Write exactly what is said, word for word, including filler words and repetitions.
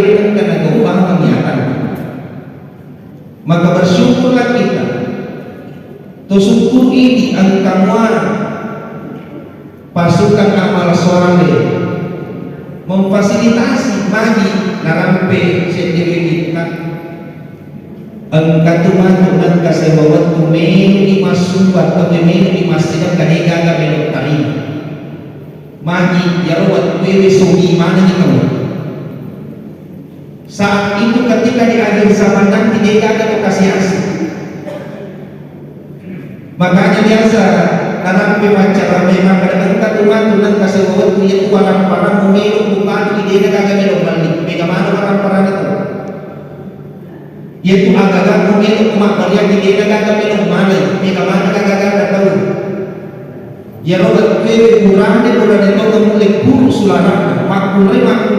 engka nagau bawang yatanna. Maka bersyukurlah kita. Tosukkuri di engka mua pasukan amal soleh memfasilitasi magi narampe seddi wekikka. Engka tu matu nengka sewa wettu melo di massumba atau melo di massidekka de gaga melo tarima. Magi iyaro wettuewe sogi manengi tau. Saat itu ketika di akhir zaman nanti de gaga to kasi-asi. Makanya biasa narampe maccara memang kada engka tu matu nengka sewa wettu iya tu warang-warang melo bupati de gaga melo melli. Mega maneng warang-warang itu. Iyatu agaga melo mabbariang de gaga melo maneng, mega maneng agaga tau. Iyaro wettuewe burane, burane to mulle puru sularana, makkunrai makkunrai